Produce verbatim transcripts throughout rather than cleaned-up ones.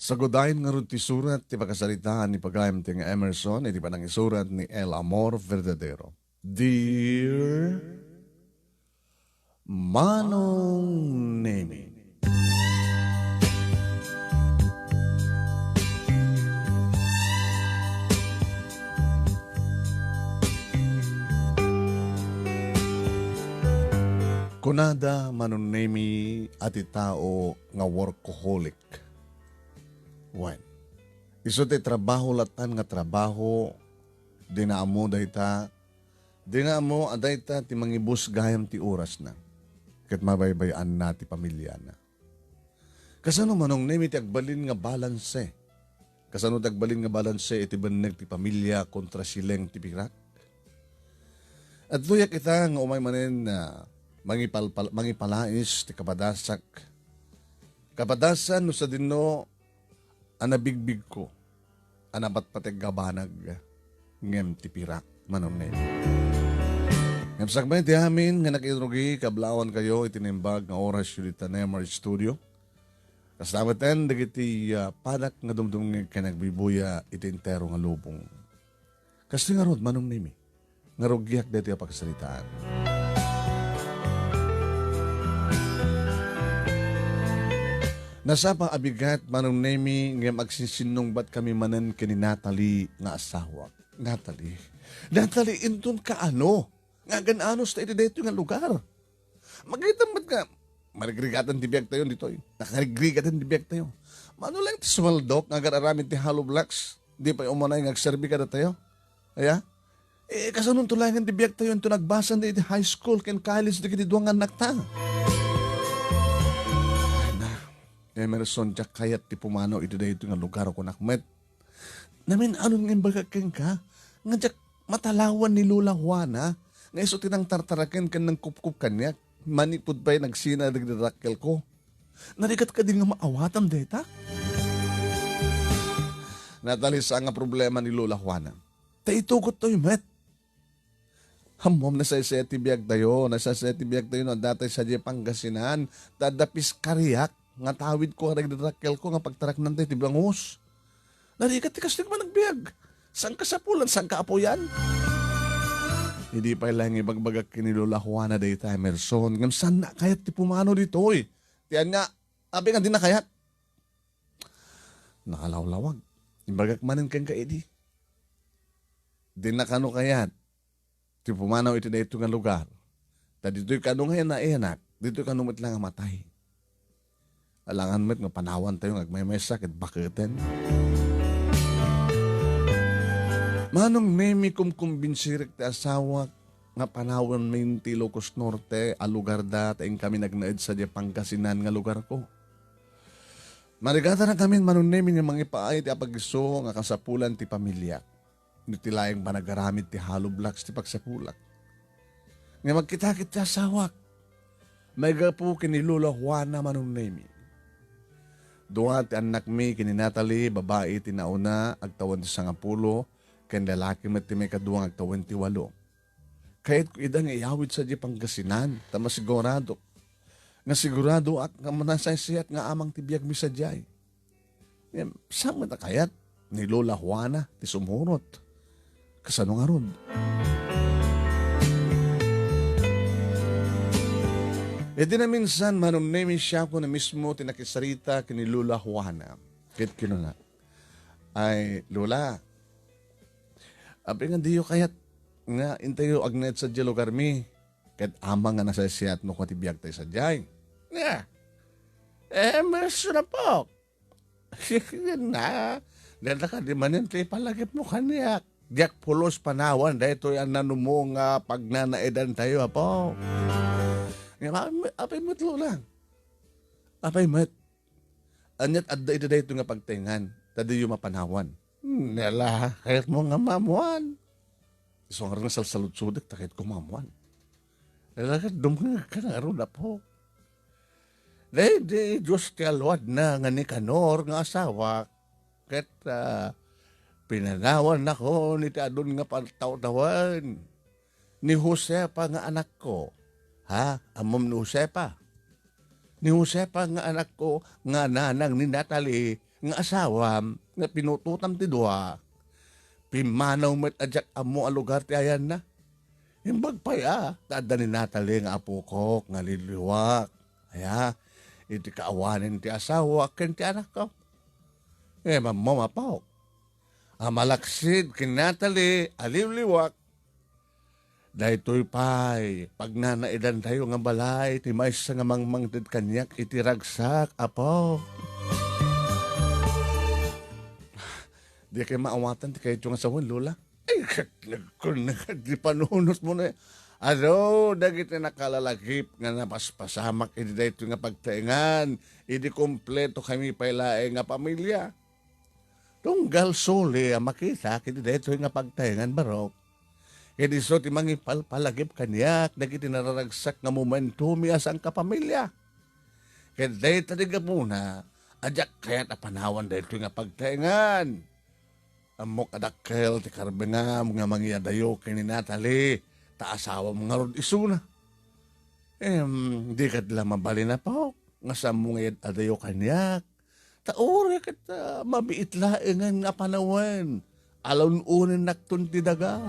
Sagudayen ngarud ti surat ti pakasaritaan ni pagayam ti nga Emerson iti panangisurat ni El Amor Verdadero. Dear Manong Nemi. Kunada, Manong Nemi, a ti tao nga workaholic. Wen, isu ti trabaho latan nga trabaho, dina ammo dayta, dina ammo a dayta ti mangibus gayam ti orasna, ket mabaybay-anna ti pamiliana. Kasano, Manong Nemi, ti agbalin nga balanse? Kasano ti agbalin nga balanse iti benneg ti pamilia kontra sileeng ti pirak? Adtoyak ita nga umay manen, ah, mangipalpal-, mangipalais ti kapadasak. Kapadasan no sadino a nabigbigko a napatpateg a banag ngem ti pirak, Manong Nemi. Ngem sakbay ti amin nga nakirugi, kablawankayo iti naimbag nga orasyo dita Nemar Studio. Kasta met dagiti, ah, padak nga dumdumngeg ken agbibuya iti entero nga lubong. Kastoy ngarud, Manong Nemi, nga rugiak daytoy a pakasaritaan. Nasapa a bigat, Manong Nemi, ngem agsinsinnungbatkami manen ken ni Natalie nga asawak. Natalie, Natalie, inton kaano nga agan-anos ta iti daytoy nga lugar? Makita met nga, marigrigatan ti biagtayo ditoy. Nakarigrigatan ti biagtayo. Mano laeng ti suweldok nga agar-aramid ti hollow blocks? Di pay umanay nga agserbi kadatayo? Aya? Eh, kasanonto laengen ti biagtayo inton nagbasa iti high school ken college dagiti dua nga annakta? Na, Emerson, diak kayat ti pumanaw iti daytoy nga lugar, kunak met. Namin-anon nga imbagak kenka, nga diak matalawan ni Lola Juana, nga isu ti nangtartaraken ken nangkupkop kaniak, manipud pay nagsina dagiti dakkelko. Narigat kadi nga maawatam dayta? Natalie, saan nga problema ni Lola Juana? Ta itugottoy met. Ammom, nasaysayat ti biagtayo, nasaysayat ti biagtayo no addatay sadiay Pangasinan, ta adda piskariak nga tawidko kadagiti dakkelko nga pagtaraknantay ti bangus. Narigat ti kastoy nga panagbiag. Saan kasapulan, saan kaapuyan? Idi pay laeng ibagbagak ken ni Lola Juana dayta, Emerson, ngem saanna kayat ti pumanaw ditoy. Ti ania, apay nga dinna kayat? Nakalawlawag. Imbagak manen kenka idi. Dinna kano kayat ti pumanaw iti daytoy nga lugar. Ta ditoy kano nga naenak, ditoy kano met la nga matay. Alangan met nga panawantayo nga agmaymaysa ket baketen. Manong Nemi, kumkumbinsirek ti asawak nga panawanmin ti Ilocos Norte a lugarda ta inkami nagnaed sadiay Pangasinan nga lugarko. Marigatanak amin, Manong Nemi, nga mangipaay ti apag-isu nga kasapulan ti pamiliak. No ti laeng panagaramid ti hollow blocks ti pagsapulak. Ngem agkitakit ti asawak. Maigapu ken ni Lola Juana, Manong Nemi. Dua ti annakmi ken ni Natalie, babai ti nauna, agtawen ti sangapulo, ken lalaki met ti maikadua nga agtawen ti walo. Kayatko ida nga iyawid sadiay Pangasinan, ta masigurado, nga siguradoak nga manasaysayat nga amang ti biagmi sadiay. Ngem, saan met a kayat ni Lola Juana ti sumurot? Kasano ngarud? Iti naminsan, Manong Nemi, siako na mismo ti nakisarita ken ni Lola Juana. Ket kinuna, "Ay, Lola, apay nga diyo kayat nga intayo agnaed sadiay lugarmi? Ket amang nga nasaysayat no kua ti biagtay sadiay." "Nga, eh, maestro na po." "Sige na, dada ka di manen ti ipalagipmo kaniak. Diak pulos panawan daytoy a nanumo nga pagnanaedantayo, apo." "Nga, apay, apay met, Lola? Apay met? Aniat adda iti daytoy nga pagtaengan, ta diyo mapanawan?" "Hmm, nala, kayatmo nga maammuan?" "Isu ngarud nga salsaludsodek ta kayatko maammuan." "Nala, ket dumngegka ngarud, apo. Daydi Dios ti aluadna nga Nicanor nga asawak, ket, ah, pinanawannakon iti adun nga pantawtawen. Ni Josefa nga anakko." "Ha? Ammom ni Josefa?" "Ni Josefa nga anakko nga nanang ni Natalie, nga asawam nga pinutotam ti dua, pimmanaw met a diak ammo a lugar ti ayanna. Imbag pay a, ta adda ni Natalie nga apokok nga liwliwak. Aya, iti kaawanen ti asawak ken ti anakko. Ngem ammom, apok, a malaksid ken Natalie a liwliwak, daytoy pay pagnanaedantayo nga balay ti maysa nga mangmangted kaniak iti ragsak, apo. Di kay maawatan ti kayatyo nga sawen, Lola? Ay, ket nagkunna ket di panunotmo na. Adu dagiti nakalalagip nga napaspasamak idi daytoy nga pagtaengan, idi kumpleto kami pay laeng nga pamilia. Tunggal suli a makitak iti daytoy nga pagtaengan, Barok. Ket isu ti mangipalpalagip kaniak dagiti nararagsak nga momentomi a sangkapamilia. Ket dayta ti gapuna a diak kayat a panawan daytoy nga pagtaengan. Ammok a dakkel ti karbengam nga mangyadayo ken ni Natalie, ta asawam ngarud isuna. Em, di ket la mabalin, apok, nga saanmo nga iyad-adayo kaniak. Ta uray ket, ah, mabiit laengen nga panawen, alun-unennakton ti daga.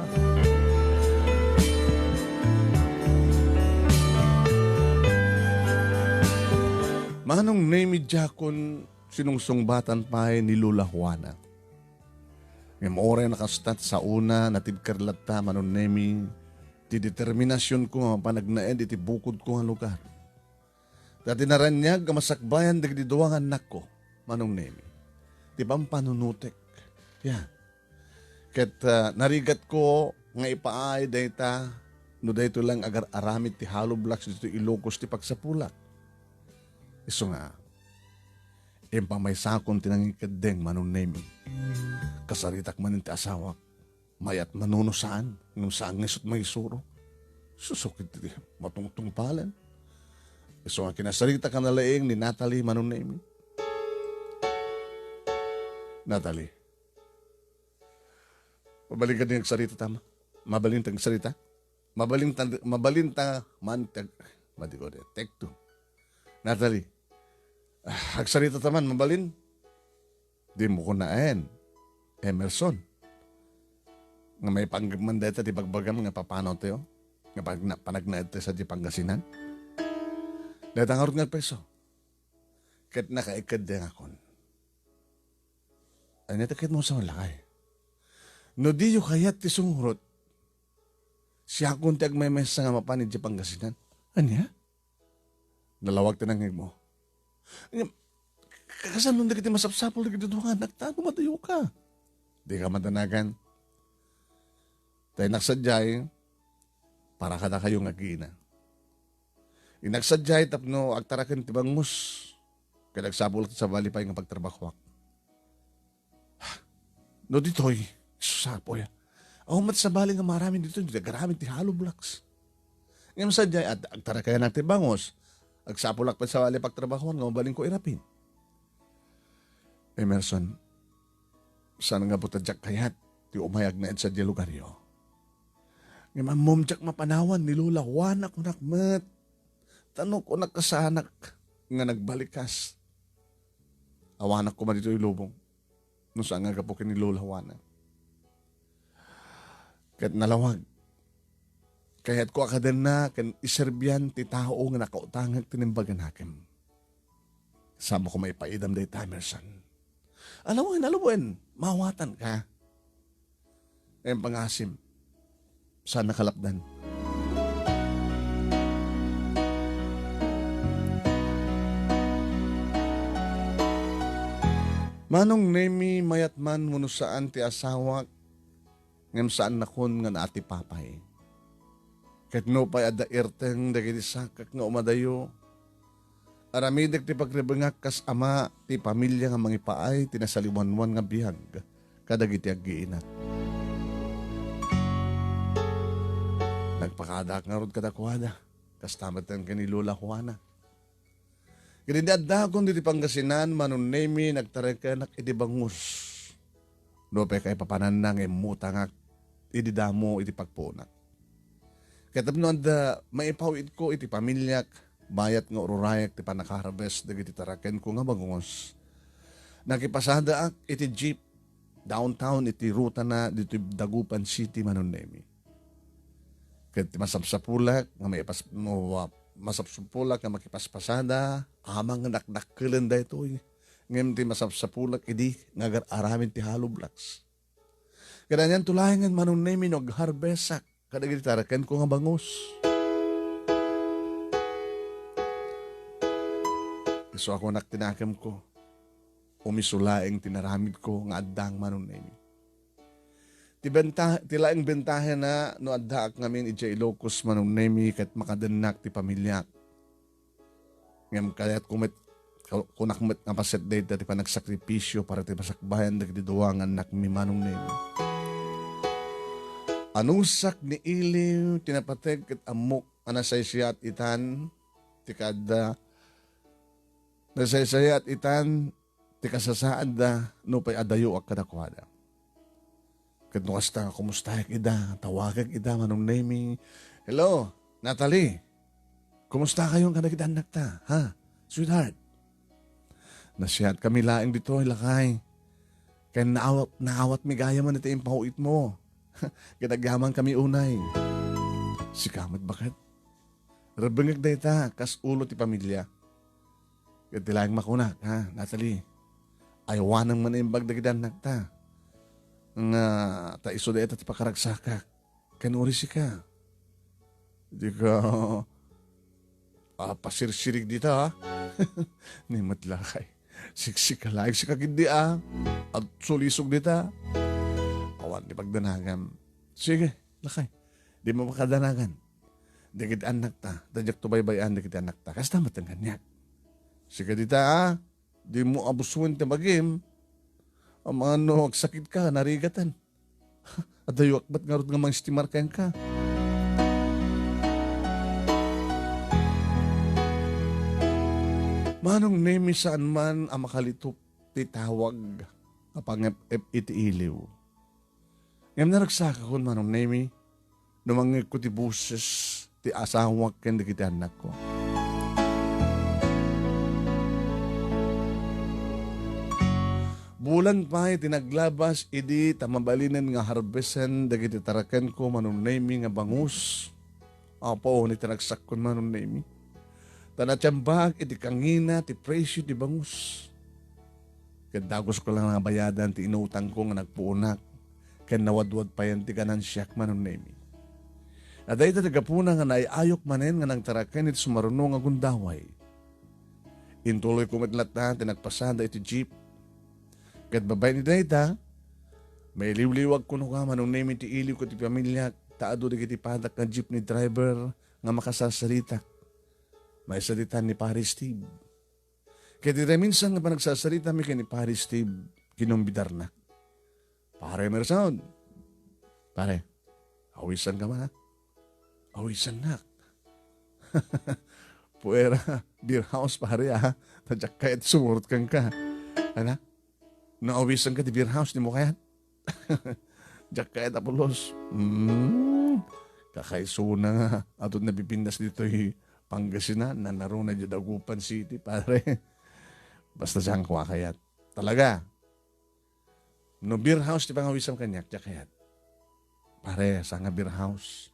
Manong Nemi, diakon sinungsungbatan pay ni Lola Juana. Ngem uray nakastat, saona, natibker latta, Manong Nemi, ti determinasionko nga mapan agnaed iti bukodko nga lugar. Ta ti naraniag a masakbayan dagiti dua nga annakko, Manong Nemi, ti pampanunotek. Yan. Ket, ah, narigatko nga ipaay dayta no daytoy lang agar-aramid ti hollow blocks ditoy Ilocos ti pagsapulak. Isu nga, impamaysakon ti nangikeddeng, Manong Nemi. Kasaritak manen ti asawak. Mayat manuno saan, ngem saan nga isut' maisuro. Susukid ti matungtungpalen. Isu nga kinasarita ka na laeng ni Natalie, Manong Nemi. Natalie, mabalin ka din agsarita, tama? Mabalin ta agsarita? Mabalin ta, mabalin ta man tag-, madi ko di. Take two. Natalie, ah, agsarita ta man, mabalin? Dimo kunaen, Emerson, nga maipanggep man dayta ti bagbagam nga papano tayo, nga pagna-, panagnaed tayo sadiay Pangasinan? Dayta ngarud nga agpayso. Ket nakaikeddengakon. Ania ti kayatmo sa lakay? No diyo kayat ti sumurot, siakon ti agmaymaysa nga mapan idiay Pangasinan. Ania? Nalawag ti nangngegmo. Ngem, kasano dagiti masapsapul dagiti dua nga annak ta no madayoka? Dika madanagan. Ta innak sadiay, para kadakayo nga agina. Innak sadiay tapno agtaraken ti bangus. Ket agsapulak ti sabali pay nga pagtrabahoak. No ditoy, sus, apoy. Aw met sabali nga maaramid ditoy, di agaramid ti hollow blocks. Ngem sadiay, at agtarakayanak ti bangus, agsapulak pay sabali pagtrabahoan nga mabalinko irapin. Emerson, saan nga buta diak kayat ti umay agnaed sadiay lugaryo. Ngem ammom diak mapanawan ni Lola Juana, kunak met. Ta no kunak kasaanak nga nagbalikas, awanak koma ditoy lubong. No saan nga gapu ken ni Lola Juana. Ket nalawag. Kayatko a kadenna ken iserbian ti tao nga nakautangek ti naimbaganakem. Saan mo ko maipaidam dayta, Emerson? Alawen, alawen, maawatan ka. Em, pangasim. Saan nakalapdan? Manong Nemi, mayat man wenno saan ti asawak, ngem saannakon nga naatipapay. Ket nupay adda irteng dagiti sakak nga umadayo, aramidek ti pagrebengak kas ama ti pamilia nga mangipaay ti nasaliwanwan nga biag kadagiti aggiinak. Nagpakadaak ngarud kadakuada, kasta met ken ni Lola Juana. Ket idi addaakon ditoy Pangasinan, Manong Nemi, nagtarakayanak iti bangus. Nupay kaipapananna nga immutangak idi damo iti pagpuonak. Ket tapno adda maipaw-itko iti pamiliak, bayat nga ururayak ti pannakaharbes dagiti tarakenko nga bangus, Nakipasadaak iti jeep downtown iti rutana ditoy Dagupan City, Manong Nemi. Ket masapsapulak nga maipas-, no, ah, masapsapulak nga makipaspasada, amangan a dakdakkel daytoy. Ngem ti masapsapulak idi nga agar-aramid ti hollow blocks. Ket anianto laengen, Manong Nemi, no agharvestak kadagiti tarakenko nga bangus? Isu a kunak ti nakemko, umisu laeng ti naramidko nga addang, Manong Nemi. Ti benta-, ti laeng bentahana no addaak ngamin idiay Ilocos, Manong Nemi, ket makadennak ti pamiliak. Ngem kayatko met, kunak met nga paset dayta ti panagsakripisio para ti masakbayan dagiti dua nga annakmi, Manong Nemi. Anusak ni Iliw ti napateg ket ammok a nasaysayaat itan ti kaadda, nasaysayaat itan ti kasasaadda nupay adayoak kadakuada. Ket no kasta nga kumustaek ida, tawagek ida, Manong Nemi. "Hello, Natalie. Kumusta kayon kadagiti annakta, ha? Sweetheart." Nasiatkami laeng ditoy, lakay. Ken naawat, naawatmi gayamen iti impaw-itmo. Ket agyamankami unay. Sika met baket. Rebbengek dayta, kas ulo ti pamilia. Ket ti laeng makunak, ha, Natalie? Aywanam nga naimbag dagiti annakta. Nga ta isu dayta ti pakaragsakak. Ken uray sika. Dika, ah, pasirsirig dita, ha? Ni met lakay. Siksika laeng sika ketdi, ah. Agsulisog dita. Awan ti pagdanagam. Sige, lakay. Dimo pakadanagan dagiti annakta, ta diakto baybay-an dagiti annakta. Kasta met ti kaniak. Sika dita, a, dimo abusen ti bagim. Amangan no agsakitka, narigatan. Adayoak met ngarud nga mangistimar kenka. Manong Nemi, saan man a makalitup ti tawag a pangep-ep iti iliw. Ngem naragsakakon, Manong Nemi, no mangngegko ti boses ti asawak ken dagiti annakko. Bulan pay ti naglabas idi ta mabalinen nga harvesen dagiti tarakenko, Manong Nemi, nga bangus. Apo, ni ti nagsakkon, Manong Nemi. Ta natiambaak iti kangina ti presio ti bangus. Ket dagusko lang nga bayadan ti inutangko nga nagpuonak, ken nawadwad payen ti ganansiak, Manong Nemi. Adda ita ti gapuna nga naay-ayok manen nga nagtaraken iti sumaruno nga gundaway. Intuloyko met latta ti nagpasada iti jeep. Ket babaen iti dayta, mailiwliwag kunoka, Manong Nemi, ti iliw ket ti pamiliak, ta adu dagiti padak nga jeepney driver nga makasarsaritak. Maisalitan ni Pare Steve. Ket iti minsan nga panagsasarita mi ken ni Pare Steve, kinumbidarnak. "Pare Emerson, pare, awisan ka man, ha?" "Awisannak." "Puera, beer house, pare, ha? Ta diak kayat sumurot kenka." "Ana? No awisanka ti beer house, dimo kayat?" "Diak kayat a pulos." Hmm. Kakaisuna nga, adu ti nabibindas ditoy Pangasinan, nanaruna idiay Dagupan City, pare. Basta saan ko a kayat. Talaga. No beer house ti pangawisam kaniak, diak kayat. Pare, saan nga beer house?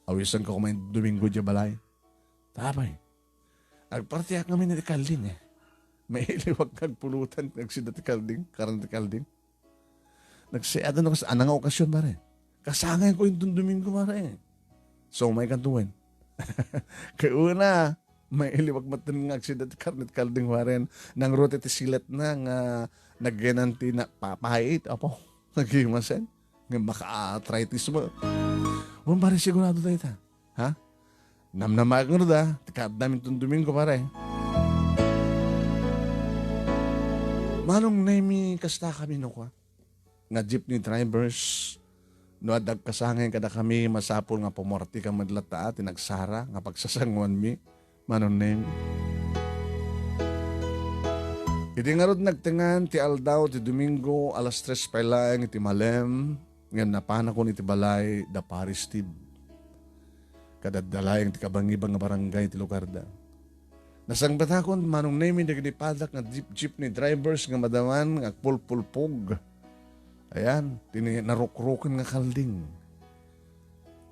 Awisanka koma Domingo idiay balay. Ta apay? Agpartiak ngamin iti kalding, eh. Mailiwak nga agpulutan, agsida ti kalding, karne ti kalding. Nagsiat, ano, kas-, anang nga okasyon, pare? Kasangayko inton Domingo, pare. So, may kantuan. Kay una, mailiwak met nga agsida ti karne ti kalding, pare. Nangrute ti silet na nga naggenan ti na-, papait, apo. Nagimasen. Nga maka-arthritis mo. Wen, pare, sigurado tayo ta. Ha? Namnamaek ngarud a, ti kaaddam inton Domingo, pare. Manong Nemi, kasta kami no kua nga jeepney drivers, no adda agkasangay kadakami, masapul nga pumuartika met latta a ti nagsara nga pagsasanguanmi, Manong Nemi. Idi ngarud nagtengan ti aldaw ti Domingo, alas tres pay laeng iti malem, ngem napanakon iti balay da Pare Steve. Kadadda laeng ti kabangibang nga barangay ti lugarda. Nasangpetakon, Manong Nemi, dagiti padak nga jeep-, jeepney drivers nga madaman nga agpulpulpog. Ayan, ti narukroken nga kalding.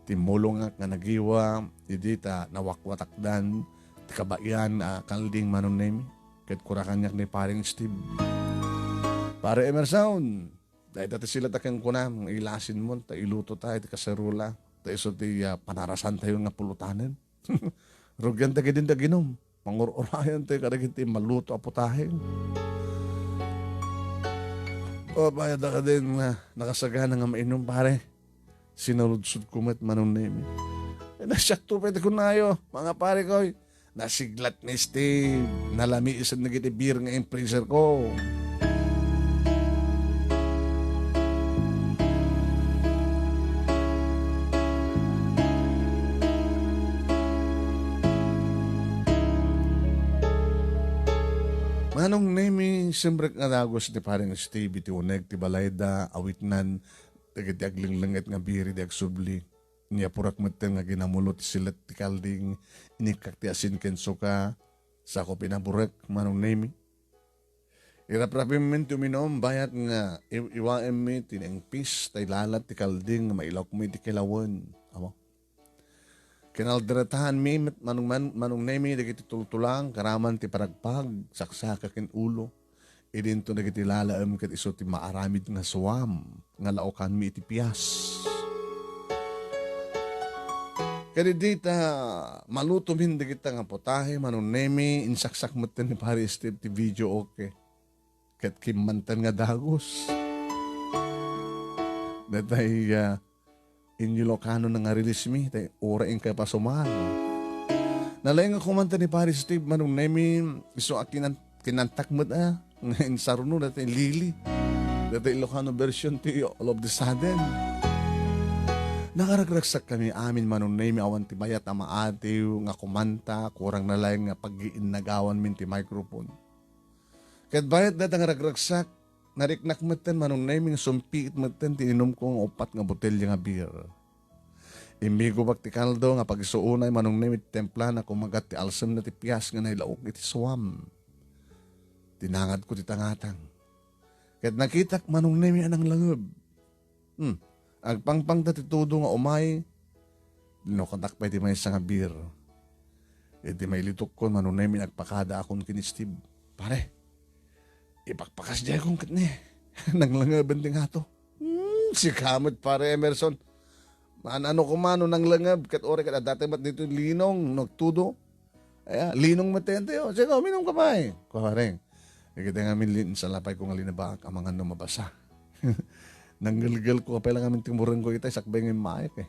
Timmulongak nga nagiwa, idi ta nawakwatakdan ti kabaian a kalding, Manong Nemi. Ket kuna kaniak ni Pareng Steve, "Pare Emerson, dayta ti silet a kenkunam, ilasinmo, ta iluto tayo ti kaserola. Ta isu ti, ah, panarasantayo nga pulutanen." Rugian dagidin daginum. Mangur-urayan tayo kadagiti maluto a putahe. O, bayad ka din nga nakasagana nga mainum, pare. Sinaludsod ko met, Manong Nemi. Eh, nasiakto pay ti kunayo, mga pare koy. Nasiglat ni Steve. Nalamisan dagiti beer nga impreser ko. Manong Nemi, simrek nga dagus ni Pareng Steve iti uneg ti balayda, awitnan dagiti aglenglenget nga beer idi agsubli. Niapurak metten nga ginamulo ti silet ti kalding, inikkak ti asin ken suka, sako pinaburek, Manong Nemi. Iraprapimmin ti uminum, bayat nga iw-, iwaemmi ti naingpis, ta ilalat ti kalding nga mailawkmi ti kilawen. Amo. Kinalderetaanmi met Manong, Man-, Manong Nemi dagiti tultulang, karaman ti paragpag, saksaka ken ulo. Idinto dagiti lalaem ket isu ti maaramid nga suam nga laokanmi iti pias. Ket idi ta malutomin dagita nga putahe, Manong Nemi, insaksak metten ni Pare Steve ti video, okay. Ket kimmantan nga dagus. Datay, ah, Ilocano na nga release mi, tay uray inkay pasuman. Nalaing nga kumanta ni Pare Steve, Manong Nemi, isu a kinan-, kinantak met a, nga insaruno, datay Lily. Datay Ilocano version ti All of the Sudden. Nakaragragsak kami amin, Manong Nemi, awan ti mayat a maatiw nga kumanta, kurang na laeng nga paggiinnagawan min ti microphone. Ket bayat dayta nga ragragsak, nariknak metten Manong Nemi nga sumpiit metten ti inumko nga upat nga botelya nga beer. Immigubak ti kaldo nga pagisuonay Manong Nemi ti templana, kumagat ti alsemna ti pias nga nailaok iti suam. Tinangadko ti tangatang. Ket nakitak Manong Nemi a nanglangeb. Hmm. Agpangpangta ti tudo nga umay, linukatak pay ti maysa nga beer. Iti mailitokkon, Manong Nemi, agpakadaakon ken ni Steve. "Pare, ipakpakasdiaykon ket ni, nanglangeben ti ngato." Hmm, sika met, Pare Emerson. Maan-ano koma no nanglangeb, ket uray ket adda met ditoy linong, no agtudo. Aya, linong met tayo. Sige, uminum ka pay. Kuwareng. Ikita nga amin lin-, insalapay ko nga linabaak, amangan no mabasa. Nanggelgel ko pay lang amin ti mureng ko itay, sakbay nga immayak eh.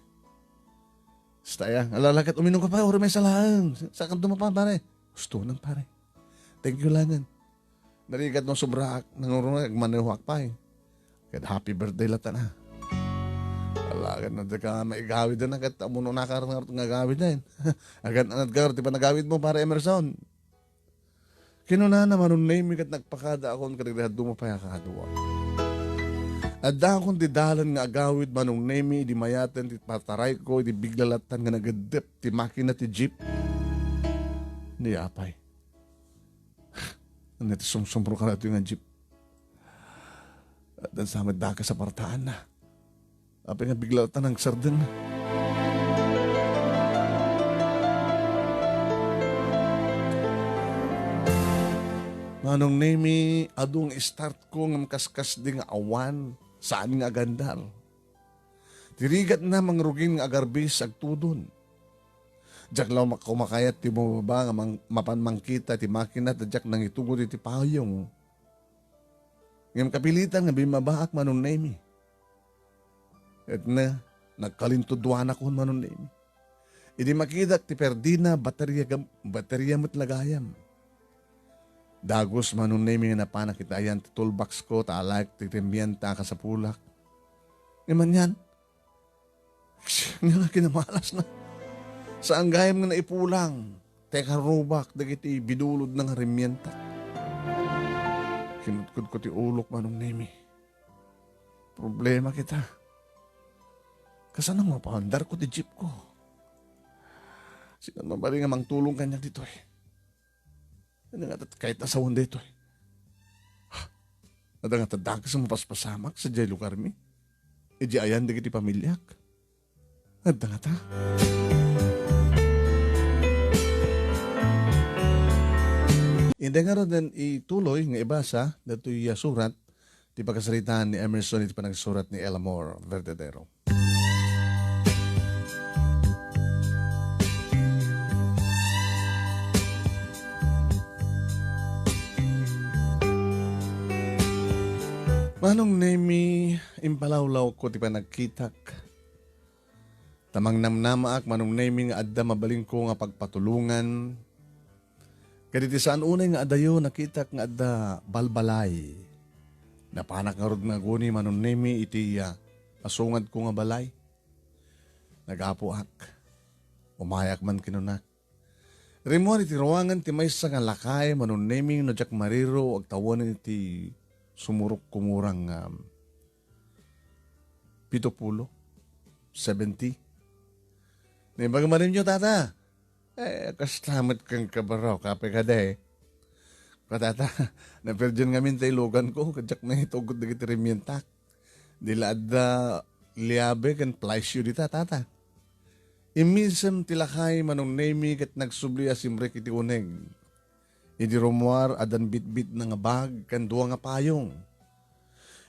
Basta ya, alalakat, uminum ka pay, uri may salaeng. Sa-, saan ka dumapan, pare? Gusto nang pare. Thank you langan. Narigat no sobraak, nangurungan, agmanehoak pay. Ket happy birthday latta na. Ala, ket no di ka maigawid na, ket amuno nakar nga agawid na yun. Agan anad ka, ti panagawid mo, Pare Emerson. Kinunana, Manong Nemi, ket nagpakadaakon kadagiti dadduma pay a kadua. Addaakon ti dalan nga agawid, Manong Nemi, idi mayaten ti patarayko, idi bigla lattan nga nageddep ti makina ti jeep. Ni apay. Ania ti sumsumro kadatoy nga jeep? Addan sa met dakes a partaanna. Apay nga bigla ta nagsardeng. Manong Nemi, adu nga start ko ngem kaskasdi nga awan, saan nga agandar. Ti rigatna mangrugin nga agarbis agtudon. Diak la mak-, kumakayat ti bumaba nga mang-, mapan mangkita ti makina ta diak nangitugod iti payong. Ngem kapilitan nga bimmabaak, Manong Nemi. Ket ne, nagkalintuduanakon, Manong Nemi. Idi makitak ti perdina, bateria gam-, bateria met la gayam. Dagus, Manong Nemi, nga napanak iti ayan ti toolbox ko, ta alaek ti rimienta a kasapulak. Ngem anian, nga kinamalasna. Saan gayam nga naipulang, ta ikarrubak dagiti bidulodna nga rimienta. Kinudkodko ti ulok, Manong Nemi. Problema kita. Kasano nga mapaandarko ti jeep ko? Sino mabalin nga mangtulong kaniak ditoy? Nga ket kayat a sawen daytoy. Adda ngata dakes a mapaspasamak sadiay lugarmi. Idiay ayan dagiti pamiliak. Adda ngata. Inday ngaruden ituloy nga ibasa datoy a surat ti pakasaritaan ni Emerson iti panagsurat ni Elmore Verdadero. Manong Nemi, impalawlawko ti panagkitak. Ta mangnamnamaak, Manong Nemi, nga adda mabalinko nga pagpatulongan. Ket iti saan unay nga adayo, nakitak nga adda balbalay. Napanak ngarud nga aguni, Manong Nemi, iti, ah, asungadko nga balay. Nagapuak. Umayak man kinunak. Rimmuar iti ruangan ti maysa nga lakay, Manong Nemi, no diak mariro, agtawen iti sumurok kumurang, um, pito pulo, seventy. Naimbag manen yo, tata. Eh, kasta met kenka, barok, apay kadi? Ka, tata, napirdian ngamin ti iluganko, ket diak nangitugot dagiti rimientak. Di la adda liabe ken palaysio dita, tata. Immisem ti lakay, Manong Nemi, ket nagsubli a simrek iti uneg. Idi rummuar, addan bitbitna nga bag ken dua nga payong.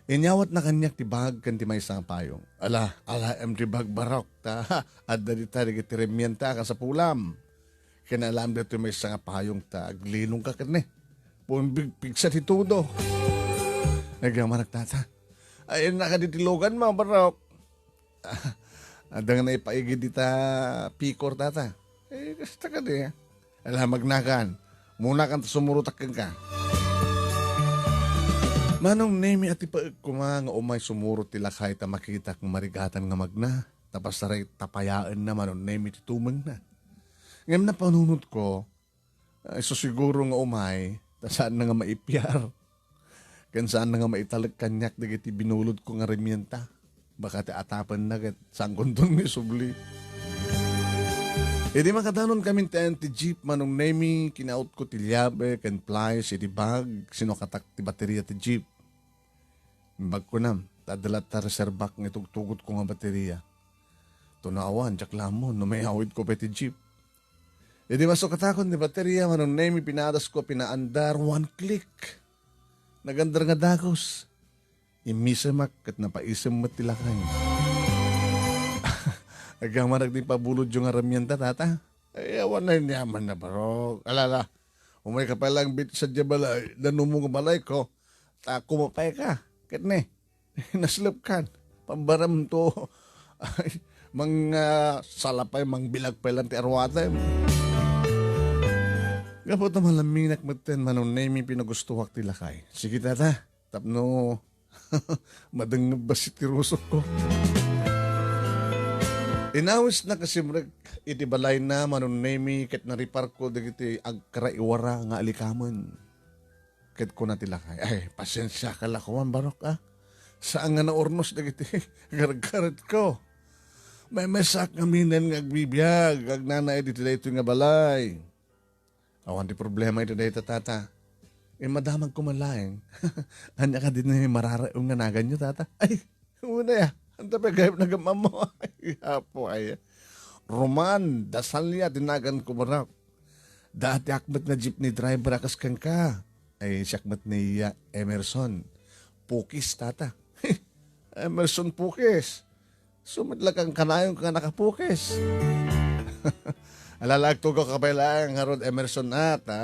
Inyawatna kaniak ti bag ken ti maysa nga payong. "Ala, alaem ti bag, barok, ta adda dita dagiti rimientak a sapulam. Ken alaem daytoy maysa nga payong ta aglinongka ketdi. Pumbigpigsa ti tudo." Agyamanak, tata. "Ay, naka diti luganmo, barok." Adda nga naipaigid dita pikor, tata. Eh, kasta kadi, ah. Ala, magnakan. Munakan ta sumurotak kenka. Manong Nemi, atipaek koma nga umay sumuro ti lakay ta makitak nga marigatan nga magna. Ta pasaray tapayaenna, Manong Nemi, ti tumengna. Ngem napanunotko, Ay, isu siguro nga umay, ta saanna nga maipiar. Ken saanna nga maitalek kaniak dagiti binulodko nga rimienta. Baka ti atapenna ket saankonton nga isubli. Idi makadanon kami ti ayan ti jeep, Manong Nemi, kinautko ti liabe ken pliers iti bag, sinukatak ti bateria ti jeep. Imbag kunam, ta adda latta reserbak nga itugtugotko nga bateria. Tunawan, diak la ammo no maiyawidko pay ti jeep. Idi masukatakon ti bateria, Manong Nemi, pinadasko a pinaandar, one click. Nagandar nga dagus. Immisemak ket napaisem met ti lakay. Agyamanak ti pabulodyo nga ramienta, tata. Ay, awan na iniaman na, barok. Alala, umay ka pay lang bit sa balay, danumo nga balay ko. Ta kumapay ka. Ket ne, Naslepkan. Pambaramto. Ay, mang, ah, salapay, mangbilag pay lang ti arwatem. Gapu ta malaminak metten, Manong Nemi, pinagustuak ti lakay. Sige, tata, tapno madengngeb bassit ti rusokko. Inawisna kasimrek iti balayna, Manong Nemi, ket nariparko dagiti agkaraiwara nga alikamen. Ket kuna ti lakay, "Ay, pasiensiaka la koman, barok, a. Saan nga naurnos dagiti gargaretko. Maymaysaak ngaminen nga agbibiag, agnanaed iti daytoy nga balay." "Awan ti problema iti dayta, tata. Immadamagko man laeng. Ania kadi ti mararaem nga naganyo, tata?" "Ay, Una ya, anta pay gayam nga ammo?" Ay, apo, ay. Roman Dasalia ti naganko, barok. Datiak met nga jeepney driver a kas kenka. Ay, siak met ni, ah, Emerson Pukis, tata. Emerson Pukis. Sumitlakan kanayon nga nakapukis. Alala, agtugawka pay laeng ngarud, Emerson, a, ta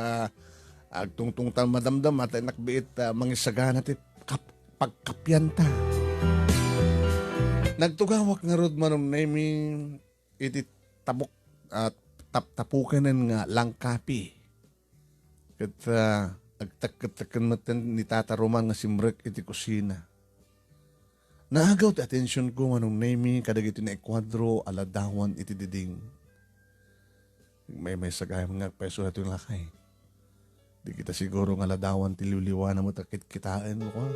agtungtungtan madamdama ta innak biit, ah, mangisagana ti kap-, pagkapianta. Nagtugawak ngarud, Manong Nemi, iti tabuk-, ah, taptapukenen nga langkapi. Ket, ah, agtekketekken metten ni Tata Roman nga simrek iti kusina. Naagaw ti atensionko, Manong Nemi, kadagiti naikuadro a ladawan iti diding. Maymaysa gayam nga agpayso daytoy nga lakay. Di kita siguro nga ladawan ti liwliwana met a kitkitaen, no, kua?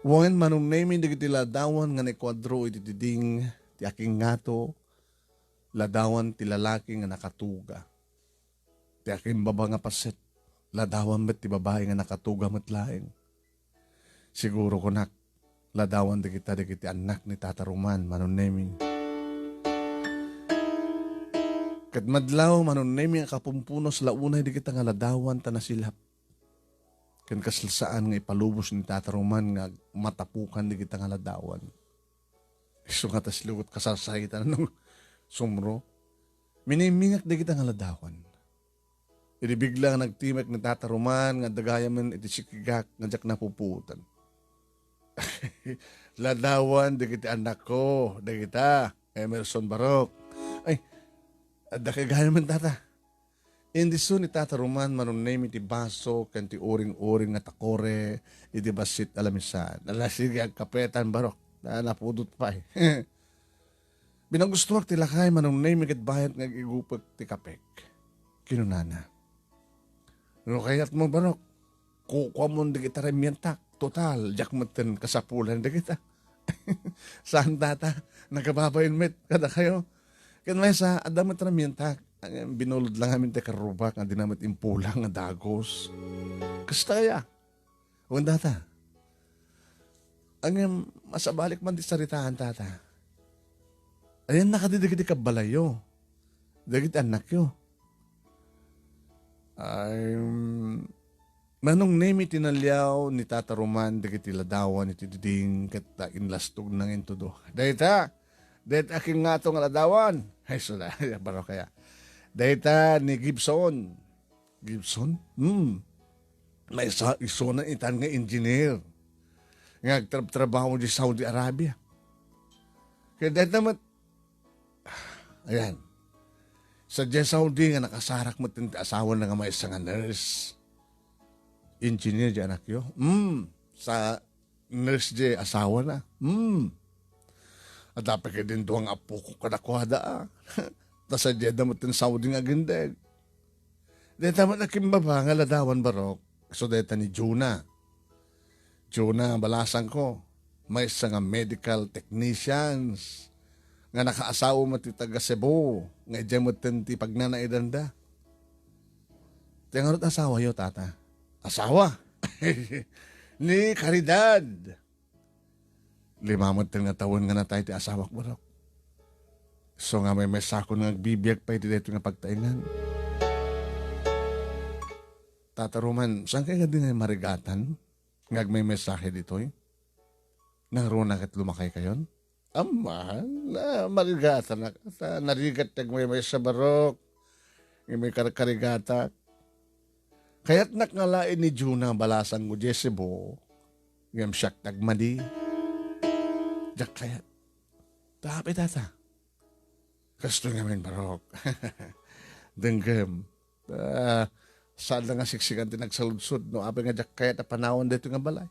Wen, Manong Nemi, dagiti ladawan nga naikuadro iti diding ti akingngato, ladawan ti lalaki nga nakatuga. Ti akimbaba nga paset, ladawan met ti babai nga nakatuga met laeng. Siguro kunak, ladawan dagita dagiti annak ni Tata Roman, Manong Nemi. Ket madlaw, Manong Nemi, a kapumpunos la unay dagita nga ladawan ta nasilap. Ken kasla saan nga ipalubos ni Tata Roman nga matapukan dagita nga ladawan. Isu nga ta silugot kasarsahitan no sumro. Minimingak dagita nga ladawan. Idi bigla nga nagtimek ni Tata Roman nga adda gayamen iti sikigak nga diak napupuotan. Ladawan dagiti annakko, dagita, Emerson Barok. Ay, adda kay gayamen, Tata. Indisso ni Tata Roman, Manong Nemi, ti baso ken ti uring-uring nga takore iti bassit a lamisan. Ala, sige, agkapetan, Barok. Na, napudot pay. Binagustoak ti lakay, Manong Nemi, ket bayat nga ag-igupek ti kapek. Kinunana, "No kayatmo, Barok, kukuamon dagita ramientak. Total, diak metten kasapulan dagita." "Saan, Tata, nagababain met kadakayo. Ken maysa, adda met ramientak. Binulod la ngamin ti karrubak nga dina met impulang nga dagus." "Kasta aya?" "Wen, Tata." "Ngem, masabalik man ti saritaan, Tata. Ayanna kadi dagiti kabbalayyo, dagiti annakyo?" Ay, Manong Nemi, tinaliaw ni Tata Roman dagiti ladawan iti diding ket inlastogna nga intudo. "Dayta, dayta kinunam nga ladawan." Ay, sula, baro kaya. "Dayta ni Gibson." "Gibson?" "Hmm. Maysa isuna itan nga engineer nga agtrabtrabaho di Saudi Arabia. Kaya dayta met, ayan, sa di Saudi nga nakasarak met ti asawana nga maysa nga nurse. Engineer di anakyo?" "Hmm. Sa nurse di asawana." "Hmm. Adda pay kadin dua nga apokok kadakuada, a. Ta sadiay da met ti Saudi nga agindeg." Dayta met a kimbaba nga ladawan, Barok, isu dayta ni Juna. Juna, balasangko, maysa nga medical technicians nga nakaasawa met ti taga Cebu, nga idiay metten ti pagnanaidanda. Ti ngarud asawayo, Tata? Asawa? Ni Caridad. Lima met nga tawen nga natay ti asawak, Barok. Isu nga maymaysakon nga agbibiag pay iti daytoy nga pagtaengan. Tata Roman, saan kay nga di nga marigatan nga agmaymaysahe ditoy? Nangruna ket lumakaykayon? Amman, a, marigatanak, ta narigat ti agmaymaysa, Barok. Ngem ikarkarigatak. Kayatnak nga laeng ni Juna balasangko idiay Cebu, ngem siak ti agmadi. Diak kayat. Ta apay, Tata? Kastoy ngamin, Barok. Denggem. A, saan la nga siksikan ti nagsaludsod no apay nga diak kayat a panawan daytoy nga balay.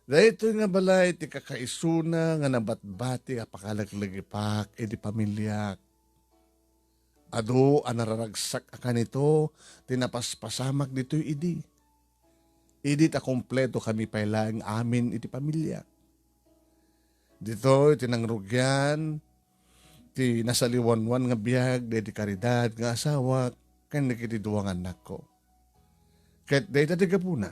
Daytoy nga balay ti kakaisuna nga nabatbati a pakalaglagipak iti pamiliak. Adu a nararagsak a kanito ti napaspasamak ditoy idi. Idi ta kompleto kami pay laeng amin iti pamiliak. Ditoy ti nangrugian ti nasaliwanwan nga biag daydi Caridad nga asawak ken dagiti dua nga annakko. Ket dayta ti gapuna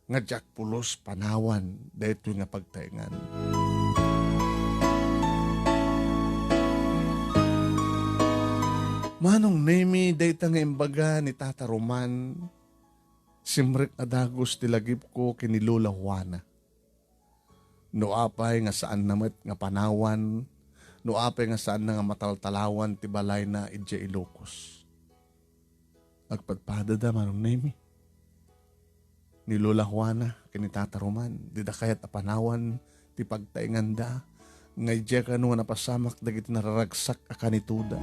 nga diak pulos panawan daytoy nga pagtaengan. Manong Nemi, dayta nga imbaga ni Tata Roman, simrek a dagus ti lagipko ken ni Lola Juana. No apay nga saanna met nga panawan, no apay nga saanna nga mataltalawan ti balayna idiay Ilocos. Agpadpadada, Manong Nemi. Ni Lola Juana ken ni Tata Roman, dida kayat a panawan ti pagtaenganda, nga idiay kano nga napasamak dagiti nararagsak a kanitoda.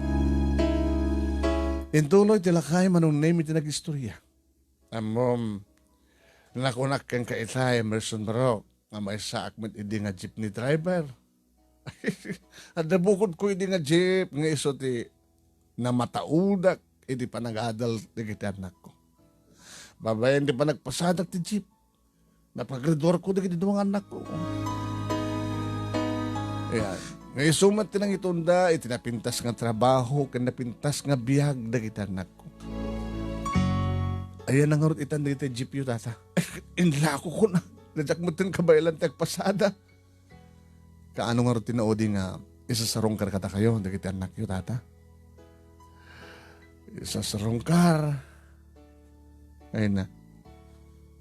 Intuloy ti lakay, Manong Nemi, ti nagistorya. Ammom, nakunak kenka ita, Emerson Barok, nga maysaak met idi nga jeepney driver. Adda bukodko idi nga jeep nga isu ti namataudak iti panagadal dagiti annakko. Babaen ti panagpasadak ti jeep, napagraduarko dagiti dua nga annakko. Ayan. Nga isu met ti nangitunda iti napintas nga trabaho ken napintas nga biag dagiti annakko. Ayan na ngarud itan dagiti jeepyo, tata. Inlako ko na. Diak met ti kabaelan ti agpasada. Kaano ngarud ti naudi nga isasarungkar kadakayo dagiti annakyo, tata? Isasarungkar. Ay na.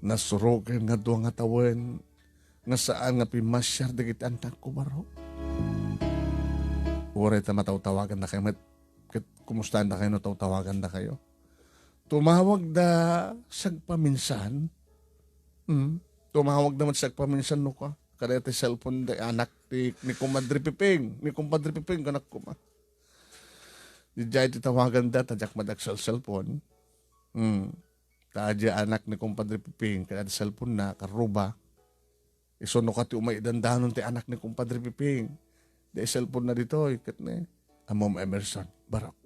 Nasuroken nga dua nga tawen nga saan nga pimmasiar dagiti annakko, baro. Uray ta matawtawagan na kayo, met, ket kumustaen da kayo no tawtawagan da kayo? Tumawag da sagpaminsan. Hmm? Tumawag da met sagpaminsan no ka. Kada ti cellphone da anak ti ni Kumadre Piping, ni Kumpadre Piping, kanak kuma. Didiay ti tawagan da, ta diak madagsel cellphone. Hmm. Ta diay anak ni Kumpadre Piping, kada ti cellphone na, karuba. Isu no ka ti umay dandanon ti anak ni Kumpadre Piping. Di cellphone na ditoy, ket ni, Amom Emerson, barok.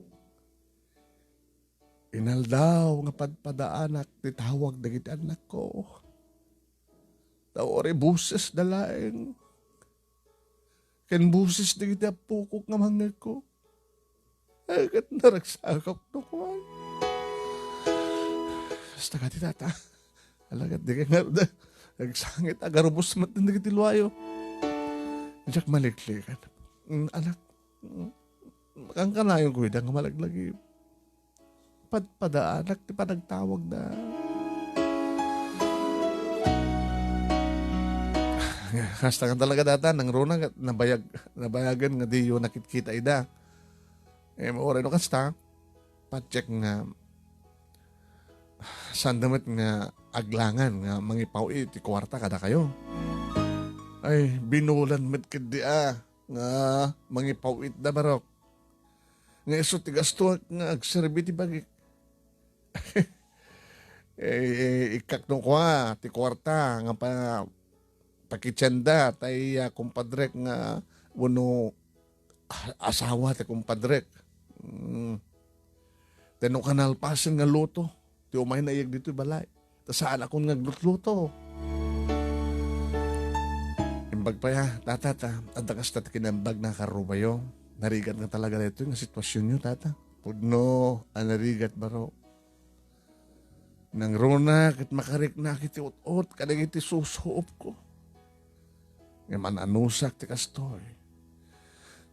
Inaldaw nga padpadaanak ti tawag dagiti annakko. Ta uray boses da laeng. Ken boses dagiti appokok nga mangngegko. Ay, ket naragsakak no kuan. Basta ka ti tata. Alagad di kay nga, nagsangit, agarubos met dagiti luayo. Diak maliklikan. Mm, anak, mm, kankanayon ko ida nga malaglagi. Padpadaanak ti panagtawag na. Kasta nga talaga data, nangruna, nabayag, nabayagan nga diyo nakitkita ida. Eh, uray no kasta, patsek nga, saan da met nga aglangan nga mangipaw-it ti kuarta kada kayo. Ay, binulan met ket di, ah, nga mangipaw-it da, barok. Nga isu ti gasto nga agserbi ti bagik. Eh, eh, ikkak no kua, ti kuarta, nga pa, pakitienda, tay, ah, kumpadrek nga, wenno, ah, asawa ti kumpadrek. Mm. Tay no ka nalpasen nga luto, ti umay na iyag ditoy balay. Ta saan akon nga aglutluto. Imbag pay, ah, tata, ta, adda kasta ti kinaimbag na karubayo. Narigat nga talaga daytoy nga sitwasionyo, tata. Pudno a narigat, baro. Nangruna ket makariknak iti ut-ot kadagiti susuopko. Ngem an-anusak ti kastoy.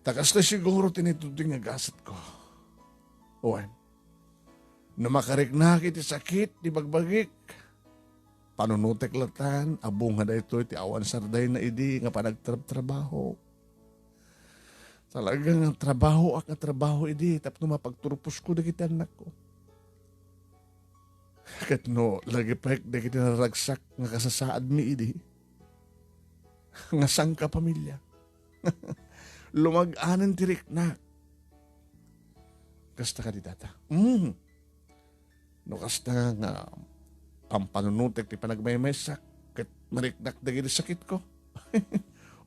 Ta kastoy siguro ti naituding nga gasetko. Wen, no makariknak iti sakit ti bagbagik, panunotek latan a bunga daytoy ti awan sardayna idi nga panagtrabtrabaho. Talaga nga trabahoak nga trabaho idi tapno mapagturposko dagiti annakko. Ket no lagipek dagiti naragsak nga kasasaadmi idi, nga sangkapamilya, lumag-anen ti riknak. Kasta kadi, tata? Mm. No kasta nga pampanunotek ti panagmaymaysak ket mariknak dagiti sakitko,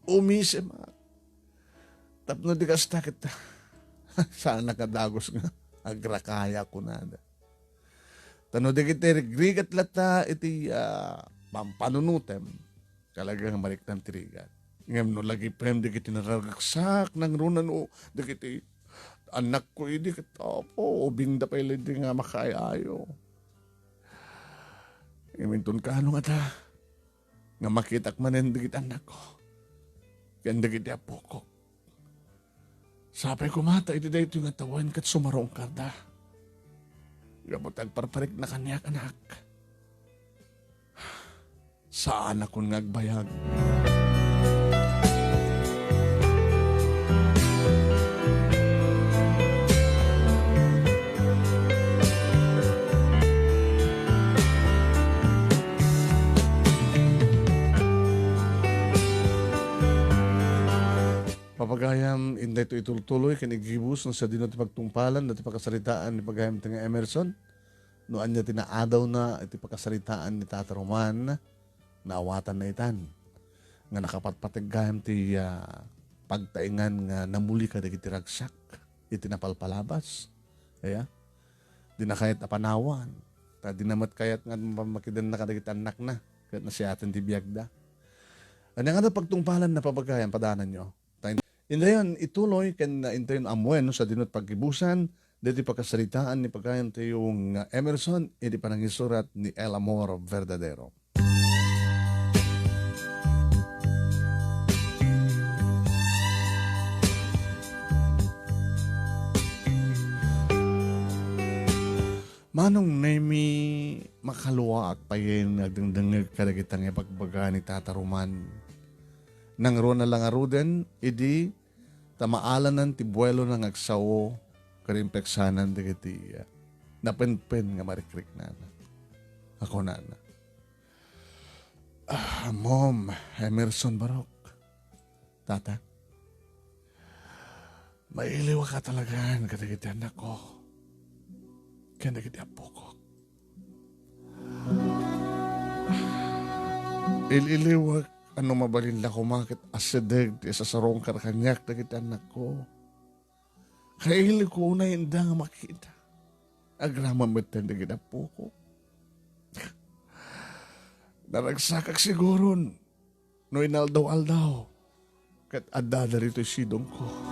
umisem. Tapno di kasta ket, saanak a dagus nga agrakayak kunada. Ta no dagiti rigrigat latta iti, ah, pampanunotem, talaga nga mariknam ti rigat. Ngem no lagipem dagiti naragsak, nangruna no dagiti annakko idi ket, apo, ubingda pay laeng nga makaay-ayo. Ngem inton kaano ngata nga makitak manen dagiti annakko ken dagiti appokok. Sapay koma ta iti daytoy nga tawen ket sumarungkarda. Gapu ta agparpariknak kaniak, anak. Saanakon nga agbayag. Papagayam, inday to itultuloy ken igibus no sadino ti pagtungpalan no ti pakasaritaan ni pagayam ti nga Emerson. No ania ti naadawna iti pakasaritaan ni Tata Roman, naawatanna itan nga nakapatpateg gayam ti, ah, pagtaengan nga namuli kadagiti ragsak iti napalpalabas. Aya? Dina kayat a panawan. Ta dina met kayat nga makidenna kadagiti annakna ket nasiaten ti biagda. Ania nga pagtungpalan na pabagayam padananyo? Ta Intayon ituloy ken intayon ammoen no sadino ti paggibusan ditoy pakasaritaan ni pagayam tayo nga Emerson idi panangisurat ni El Amor Verdadero. Manong Nemi, makaluaak payen nga agdengdengngeg kadagita nga ibagbaga ni Tata Roman. Nangruna la ngaruden idi ta maalanan ti buelona nga agsao ken impeksanan dagiti napenpen nga marikriknana. Kunana, "Ah, Mom, Emerson Barok, Tata, mailiwak a talagan kadagiti annakko ken dagiti appokok. Il-iliwak a no mabalin la koma ket asideg ti isasarungkar kaniak dagiti annakko. Kailiwko unay inda nga makita. Agraman metten dagiti appokok. Naragsakak siguron no inaldaw-aldaw ket addada ditoy sidongko."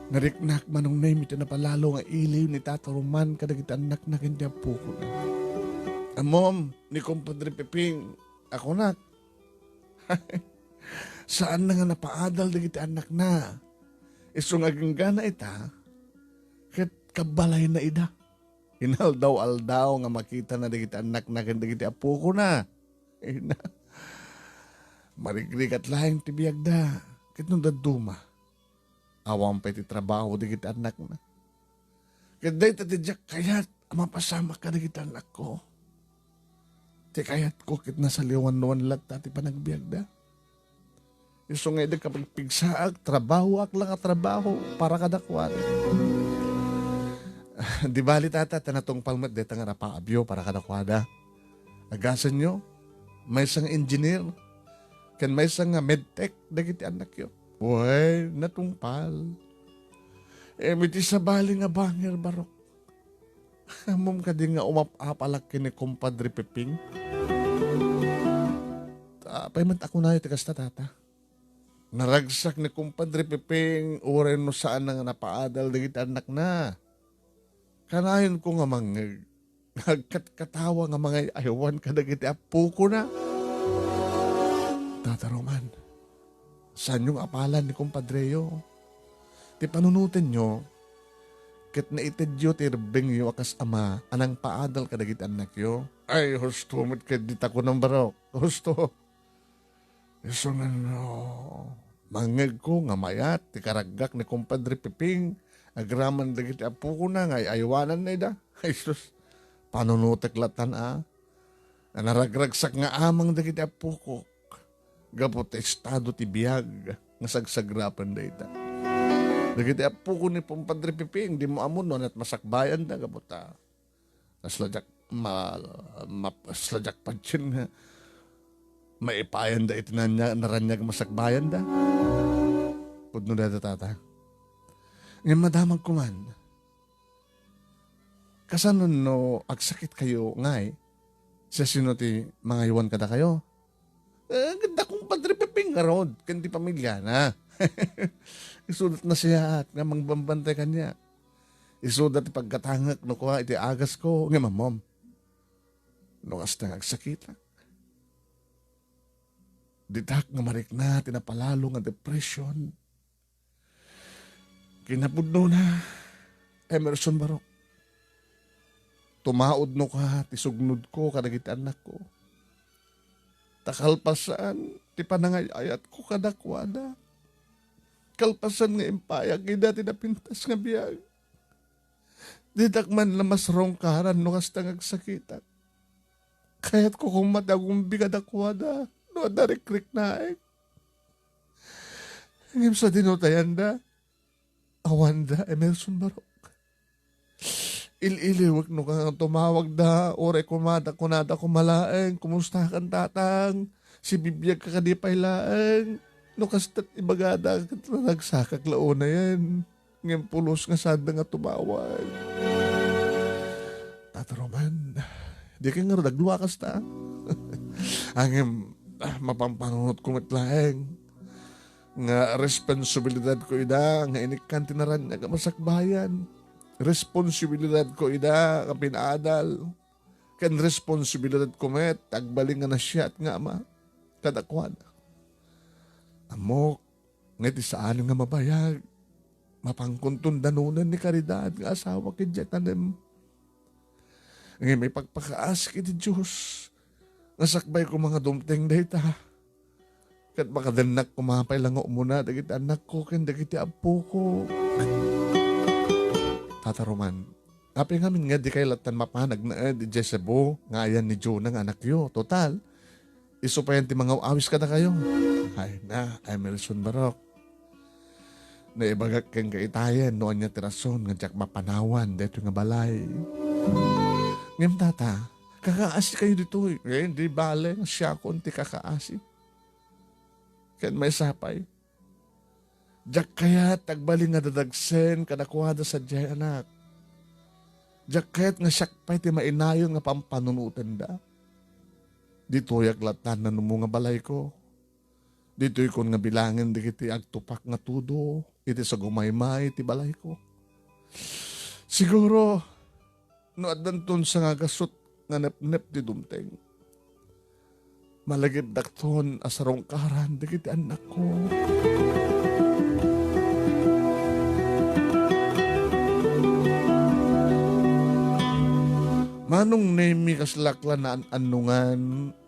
Nariknak, Manong Nemi, ti napalalo nga iliw ni Tata Roman kadagiti annakna ken ti appokona. "Ammom, ni Compadre Peping," a kunak, "saanna nga napaadal dagiti annakna. Isu nga agingga ita, ket kabbalayna ida. Inaldaw-aldaw nga makitana dagiti annakna ken dagiti appokona. Ina, marigrigat laeng ti biagda. Ket no dadduma, awan pay ti trabaho dagiti annakna. Ket dayta ti diak kayat a mapasamak kadagiti annakko. Ti kayatko ket nasaliwanwan latta ti panagbiagda. Isu nga idi kapagpigsaak, trabahoak la nga trabaho para kadakuada." "Di bali, Tata, ta natungpal met dayta nga napaabyo para kadakuada. Agasenyo, maysa nga engineer, ken maysa nga medtech dagiti annakyo." "Wen, natungpal. Em, iti sabali nga bangir, Barok. Ammom kadi nga umap-apalak ken ni Compadre Peping?" "Apay met a kunayo ti kasta, Tata? Naragsak ni Compadre Peping uray no saanna nga napaadal dagiti annakna. Kanayonko nga mangngeg nga agkatkatawa nga mangay-aywan kadagiti appokona." "Tata Roman, saanyo nga apalan ni kumpadreyo. Ti panunotenyo, ket naitedyo ti rebbengyo a kas ama a nangpaadal kadagiti annakyo." "Ay, husto met ket dita kunam, Barok. Husto. Isu nga no mangngegko nga mayat ti karaggak ni Compadre Peping agraman dagiti appokona nga ay-aywananna ida. Ay sus, panunotek latan a. Naragragsak nga amang dagiti appokok gapu ta estado ti biag nga sagsagrapan dayta. Dagiti appoko ni Compadre Peping, dimo ammo no aniat masakbayanda gapu ta Kasla diak ma-, ma-, kasla diak patien nga maipayanda iti nanya-, naraniag masakbayanda." "Pudno dayta, Tata. Ngem madamagko man, kasano no agsakitkayo ngay? Siasino ti mangaywan kadakayo?" "Eh, ket da Compadre Peping ngarud ken ti pamiliana. Isuda ti nasiaat nga mangbambantay kaniak. Isuda ti paggatangek no kua iti agasko, ngem ammom, no kasta nga agsakitak, ditak nga marikna ti napalalo nga depression." Kinapudnona, Emerson Barok, tumaudnoka ti sugnodko kadagiti annakko. Ta kalpasan ti panangay-ayatko kadakuada, kalpasan nga impayag ida ti napintas nga biag, ditak man la masarungkaran no kasta nga agsakitak. Kayatko koma ti agumbi kadakuada no adda rikriknaek. Ngem sadino ta yanda? Awanda, Emerson Barok. Il-iliwek no kano tumawagda, uray kumada, kunada koma laeng, "Kumusta kan, Tatang? Sibibiag ka kadi pay laeng?" No kasta't ibagada, ket naragsakak la unayen. Ngem pulos nga sanda nga tumawag. Tata Roman, di ka ngarud agluakas ta? Ngem Ah, mapampanunotko met laeng nga responsibilidadko ida nga inikkan ti naraniag a masakbayan. Responsibilidadko ida nga pinaadal. Ken responsibilidadko met ti agbalin nga naasiat nga ama kadakuada. Ammok nga iti saan nga mabayag, mapankonton danonen ni Caridad nga asawa ken diay tanem. Ngem ipakpakaasik iti Dios nga sakbay koma nga dumteng dayta. Ket makadennak koma pay la nga umuna dagiti annakko ken dagiti appoko. Tata Roman, apay ngamin nga dikay lattan mapan agnaed idiay Cebu nga ayan ni Jonah nga anakyo? Total, isu payen ti mangaw-awis kadakayo. Ay na, Emerson Barok. Naibagak kenka itayen no ania ti rason nga diak mapanawan daytoy nga balay. Ngem tata, kakaasikayo ditoy. Eh, di bale nga siakon ti kakaasi. Ken maysa pay, diak kayat ti agbalin nga dadagsen kadakuada sadiay anak. Diak kayat nga siak pay ti mainayon nga pampanunotenda. Ditoyak lattan nanumo nga balayko. Ditoykon nga bilangen dagiti agtupak nga tudo iti sagumaymay ti balayko. Siguro, no addanton sangagasut nga nepnep ti dumteng, malagipdakton a sarungkaran dagiti annakko. Manong Nemi, kaslak la naan-annongan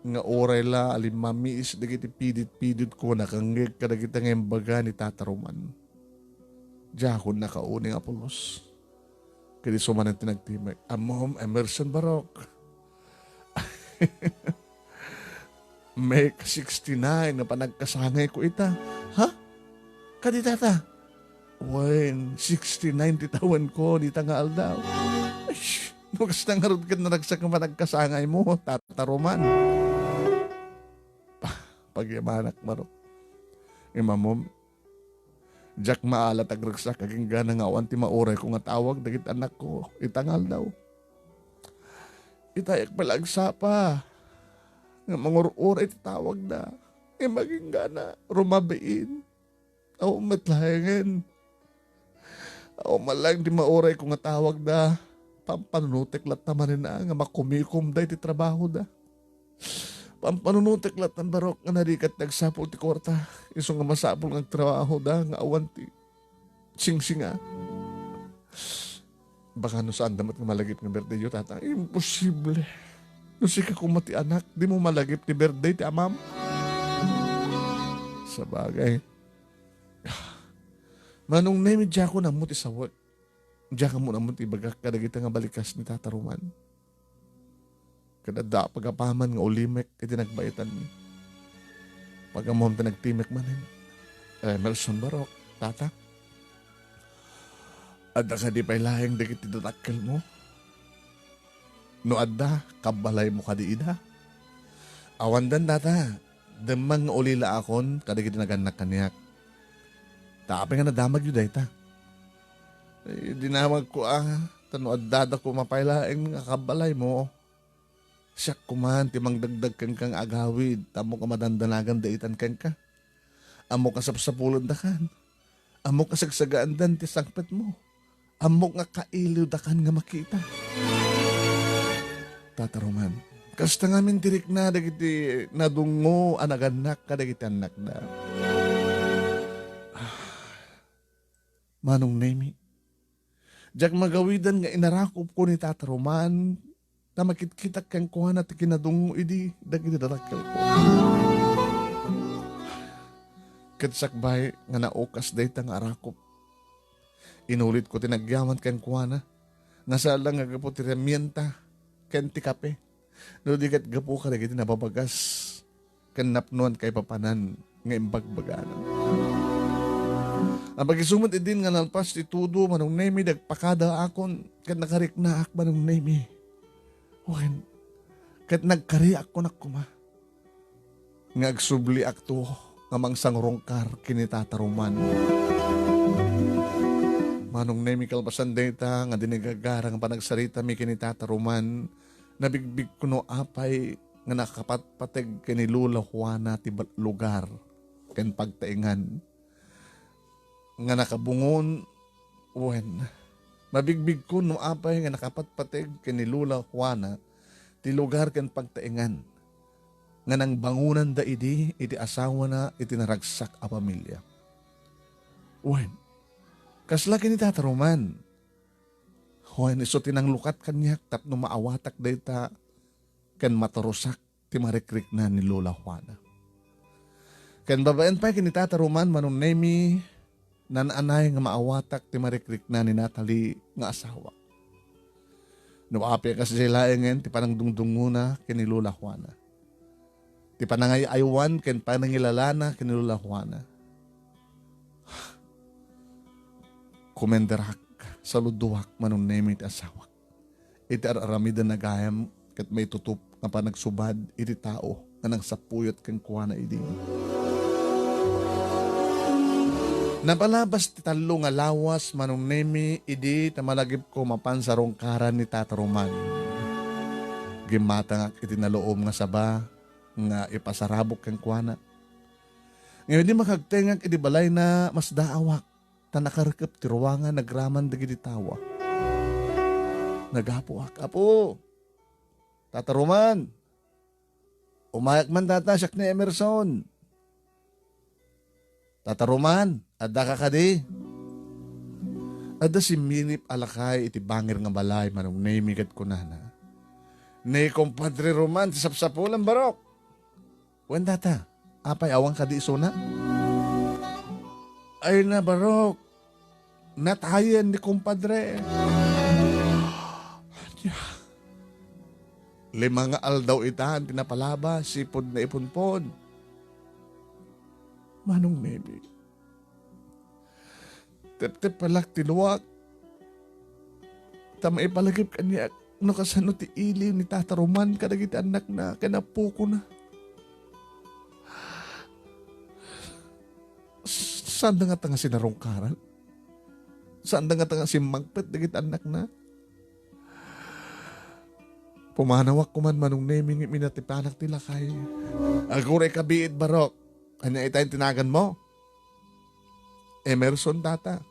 nga uray la a limmamiis dagiti pidit-piditko a nakangngeg kadagiti nga imbaga ni Tata Roman. Diakon nakauni nga pulos. Ket isu manen ti nagtimek, "Ammom, Emerson Barok, May ka sixty-nine nga panagkasangayko ita." "Ha? Kadi, tata?" "Wen, sixty-nine ti tawenko dita nga aldaw." "Ay, no kasta ngarud ket naragsak nga panagkasangaymo, Tata Roman." Pa-, pagyamanak, Barok. Ngem ammom, diak maalat a agragsak agingga nga awan ti maurayko nga tawag dagiti annakko ita nga aldaw. Itayak pay la agsapa nga mangur-uray ti tawagda. Ngem agingga, rumabiin. Awan met laengen. Awan man laeng ti maurayko nga tawagda. Pampanunotek latta manen a nga makumikom daydi trabahoda. Pampanunotek latta, Barok, nga narigat ti agsapul ti kuarta. Isu nga masapul nga agtrabahoda nga awan ti singsinga. Baka no saanda met nga malagip nga birthdayyo, tata. Imposible. No sika koma ti anak, dimo malagip ti birthday ti amam? Sabagay. Manong Nemi, diakon ammo ti sawek. Diak ammo ammo ti ibagak kadagita nga balikas ni Tata Roman. Ket adda pagapaman nga ulimek iti nagbaetanmi. Pagammom ti nagtimek manen. Emerson Barok, tata. Adda kadi pay laeng dagiti dadakkelmo? No adda, kabbalaymo kadi ida? Awandan, tata. Dimman nga ulilaakon kadagiti nagannak kaniak. Ta apay nga nadamagyo dayta? Eh, dinamagko a, ta no addada koma pay laeng nga kabbalaymo. Siak koman ti mangdagdag kenka nga agawid, ta ammok a madandanagan daytan kenka. Ammok a sapsapulendakan. Ammok a sagsagaandan ti sangpetmo. Ammok nga kailiwdakan nga makita. Tata Roman, kasta ngamin ti rikna dagiti nadungngo a nagannak kadagiti annakda. Ah, Manong Nemi, diak magawidan nga inarakupko ni Tata Roman ta makitkitak kenkuana ti kinadungngo idi dagiti dadakkelko. Ket sakbay nga naukas dayta nga arakup, inulitko ti nagyaman kenkuana nga saan la nga gapu ti ramienta ken ti kape, no di ket gapu kadagiti nababagas ken napnoan kaipapanan nga imbagbagana. Apagisumot idin nga nalpas ti tudo, Manong Nemi, dagpakadaakon ket nakariknaak, Manong Nemi. Wen, ket nagkariak kunak koma nga agsubliakto nga mangsangrungkar ken ni Tata Roman. Manong Nemi, kalpasan dayta nga dinagagara nga panagsaritami ken ni Tata Roman, nabigbigko no apay nga nakapatpateg ken ni Lola Juana ti ba-, lugar ken pagtaengan nga nakabungon, wen, mabigbigkon no apay nga nakapatpateg ken ni Lola Juana ti lugar ken pagtaengan nga nangbangonanda idi iti asawana iti naragsak a pamilia. Wen, kasla ken ni Tata Roman. Wen, isu ti nanglukat kaniak tapno maawatak dayta ken maturusak ti marikrikna ni Lola Juana. Ken babaen pay ken ni Tata Roman, Manong Nemi, naan-anay nga maawatak ti marikrikna ni Natalie nga asawa. No apay a kasdiay laengen ti panangdungdungngona ken ni Lola Juana. Ti panangay-aywan ken panangilalana ken ni Lola Juana. Kumenderak, saludoak, Manong Nemi ti asawak. Iti ar-aramidenda gayam ket maitutup nga panagsubad iti tao nga nangsapuyot kenkuana idi. Napalabas ti tallo nga lawas, Manong Nemi, idi ta malagipko mapan sarungkaran ni Tata Roman. Gimmatangak iti naloob nga saba nga ipasarabok kenkuana. Ngem idi makagtengak iti balayna, masdaawak ta nakarkep ti ruangan agraman dagiti tawa. Nagapuak, "Apo! Tata Roman! Umayak man, Tata, siak ni Emerson." "Tata Roman, addaka kadi?" Adda simminip a lakay iti bangir nga balay, Manong Nemi, ket kunana, "Ni Kumpadre Roman ti sapsapulan, Barok." "Wen, Tata, apay, awan kadi isuna?" "Ay na, Barok, natayen ni Kumpadre." Ania? Lima nga aldaw itan ti napalabas, sipud naipunpon. Manong Nemi, teptepelak ti luak, ta maipalagip kaniak no kasano ti ili ni Tata Roman kadagiti annakna ken apokona. Saanda ngata nga sinarungkaran? Saanda ngata nga simmangpet dagiti annakna? Pumanawak koman, Manong Nemi, ngem inatipanak ti lakay. "Aguray ka biit, Barok. Ania itay ti naganmo?" "Emerson, Tata."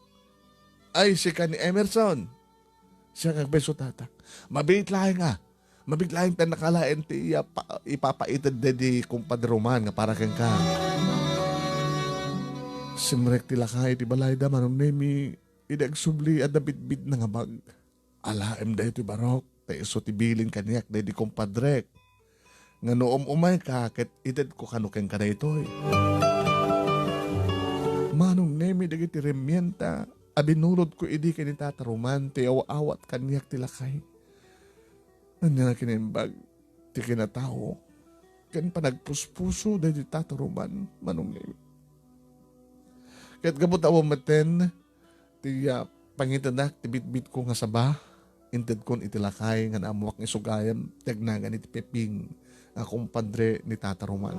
"Ay, sika ni Emerson." "Siak, agpayso, Tata." "Mabiit laeng a. Mabiit laeng ta nakalaen ti iya pa-, ipapaited daydi Kumpadre Roman nga para kenka." Simrek ti lakay iti balayda, Manong Nemi, idi agsubli, adda bitbitna nga bag. "Alaem daytoy, Barok, ta isu ti bilin kaniak daydi kumpadrek nga no um-umayka ket itedko kano kenka daytoy." Manong Nemi, dagiti rimienta a binulodko idi ken ni Tata Roman ti aw-awat kaniak ti lakay. Ania nga kinaimbag ti kinatao ken panagpuspuso daydi Tata Roman, Manong Nemi. Ket gapu ta awan metten ti, ah, pangitedak ti bitbitko nga saba, intedkon iti lakay nga naammoak nga isu gayam ti agnagan iti Peping nga kumpadre ni Tata Roman.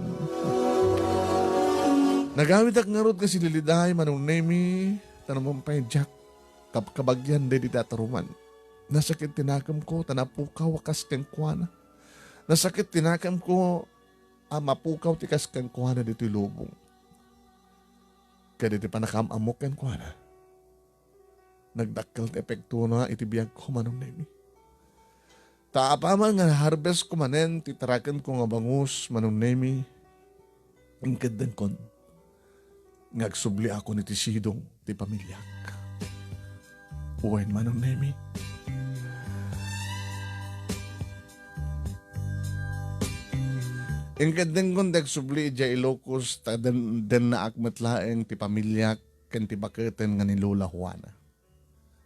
Nagawidak ngarud nga sililiday, Manong Nemi, ta no man pay diak kabkabagian daydi Tata Roman. Nasakit ti nakemko ta napukaw a kas kenkuana. Nasakit ti nakemko a mapukaw ti kas kenkuana ditoy lubong. Ket iti pannakaam-ammok kenkuana, nagdakkel ti epektona iti biagko, Manong Nemi. Ta apaman nga na-harvestko manen ti tarakenko nga bangus, Manong Nemi, inkeddengkon nga agsubliakon iti sidong ti pamiliak. Wen, Manong Nemi, inkeddengkon ti agsubli idiay Ilocos, ta den-, dennaak met laeng ti pamiliak ken ti baketen nga ni Lola Juana.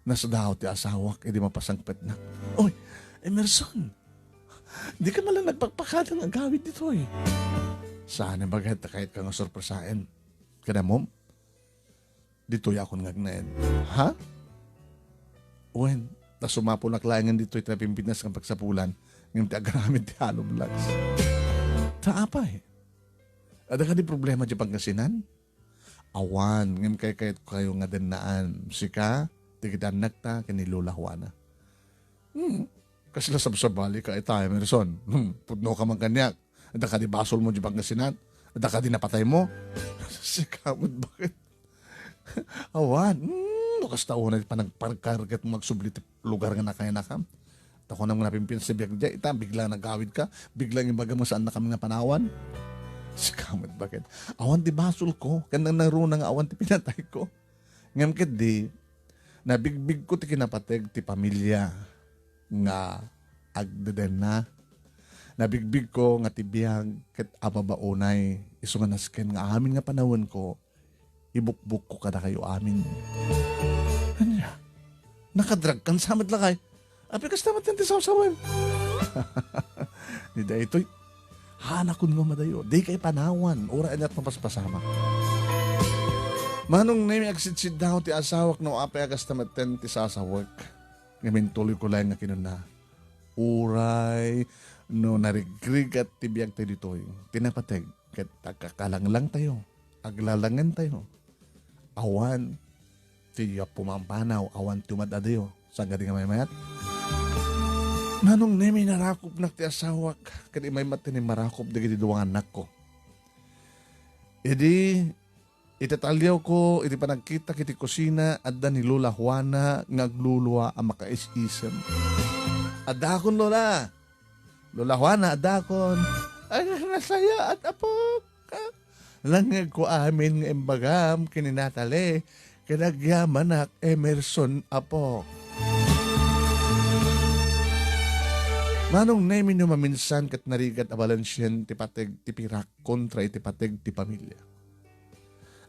Nasdaaw ti asawak idi mapasangpetnak. "Oy, Emerson, dika man la nagpakpakada nga agawid ditoy?" "Saan a baket ta kayatka nga sorpresaen. Kada mom, ditoy akon nga agnaed." "Ha?" "Wen, ta sumaponak laengen ditoy ti napimpintas nga pagsapulan, ngem ti agaramid ti halumlags." "Ta apay? Adda kadi problema diay Pangasinan?" "Awan, ngem kaykayatkayo nga dennaan, sika, dagiti annakta, ken ni Lola Juana." "Hmm. Kasla sabsabali ka ita, Emerson. Hmm, pudno ka man kaniak. Adda kadi basolmo di Pangasinan? Adda kadi napataymo? Sika met baket. Awan. Hmm, no kasta unay panag-, panagkarget mo agsubli ti lugar nga nakainakam. Ta kunam nga napimpinsa biag diay, ita, bigla nagawid ka, bigla nga imbagam nga saan na kami nga panawan. Sika met baket. Awan ti basol ko, ken nangruna nga awan ti pinatay ko. Ngem ketdi, nabigbig ko ti kinapateg ti pamilya nga agdedenna. Nabigbig ko nga ti biag ket a babaonay, isu nga nasken nga amin nga panawen ko, ibukbok ko kadakayo amin. Ania? Nakadragkan sa met lakay? Apay kasta met ti sawsawen? Ni daytoy, hanakon nga madayo. Di kay panawan, uray aniat mapaspasamak. Manong Nemi, agsidsiddaw ti asawak no apay a kasta met ti sasawek. Ngem intuloy ko laeng nga kinuna, uray no narigrigat ti biagtayo ditoy, ti napateg ket agkakalanglang tayo, aglalangen tayo. Awan ti pumampanaw, awan ti umad-adayo. Saan kadi nga maymayat? Manong Nemi, narakopnak ti asawak, ket immay met ti immarakop dagiti dua nga annakko. Idi iti taliawko, iti panagkitak iti kusina, adda ni Lola Juana nga aglulua a makaisisem. "Addakon, Lola!" "Lola Juana, addakon!" "Ay, nasayaat, apok!" "Nangngegko amin nga imbagam ken ni Natalie, ken agyamanak, Emerson, apok." Manong Nemi, no maminsan ket narigat a balansien ti pateg ti pirak kontra iti pateg ti pamilya.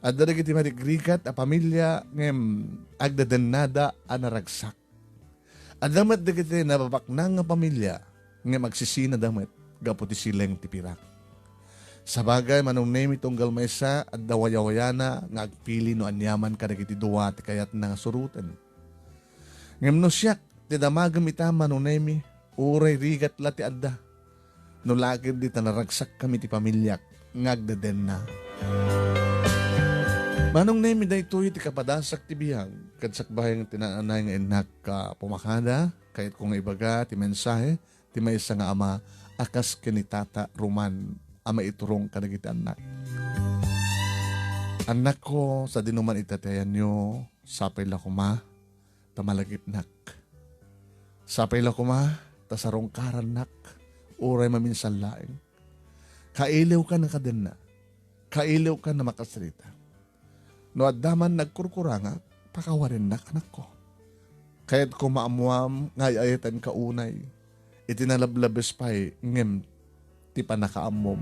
Adda dagiti marigrigat a pamilya ngem agdadennada a naragsak. Adda met dagiti nababaknang a pamilya ngem agsisinada met gapu ti sileng ti pirak. Sabagay, Manong Nemi, tunggal maysa, adda wayawayana nga agpili no aniaman kadagiti dua ti kayatna nga suroten. Ngem no siak ti damagem ita, Manong Nemi, uray rigat la ti adda. No laked dita naragsakkami ti pamiliak nga agdedenna. Manong Nemi, daytoy ti kapadasak ti biag, ket sakbay ti naanay nga innak a pumakada, kayatko nga ibaga ti mensahe ti maysa nga ama a kas ken ni Tata Roman a maiturong kadagiti annak. Annakko, sadinoman iti atayanyo, sapay la koma ta malagipnak. Sapay la koma ta sarungkarannak, uray maminsan laeng. Kailiwkan a kadenna. Kailiwkan a makasarita. No adda man nagkurkurangak, pakawarennak, anakko. Kayatko maammuam nga ay-ayatenka unay. Iti nalablabes pay ngem ti pannakaammom.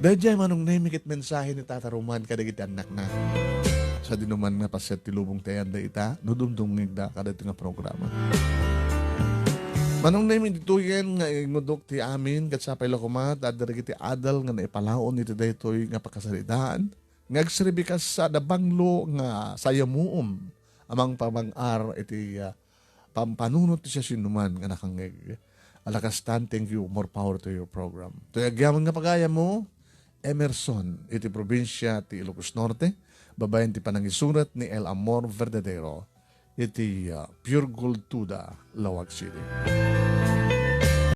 Daydiay, Manong Nemi, ket mensahe ni Tata Roman kadagiti annakna. Sadinoman nga pasiat ti lubong ti ayan dayta, no dumdumngegda kadagiti nga programa. Manong Nemi, ditoyen nga ingudok ti amin, ket sapay la koma ta adda dagiti adal nga naipalaon iti daytoy nga pakasaritaan, nga agserbi kas a nabanglo nga sayamuom a mangpamang-ar iti, ah, pampanunot ti siasinoman nga nakangngeg. Ala kastan, thank you, more power to your program. Toy agyaman nga pagayammo, Emerson, iti probinsia ti Ilocos Norte, babaen ti panangisurat ni El Amor Verdadero, iti, ah, Pure Gold Tuda, Laoag City.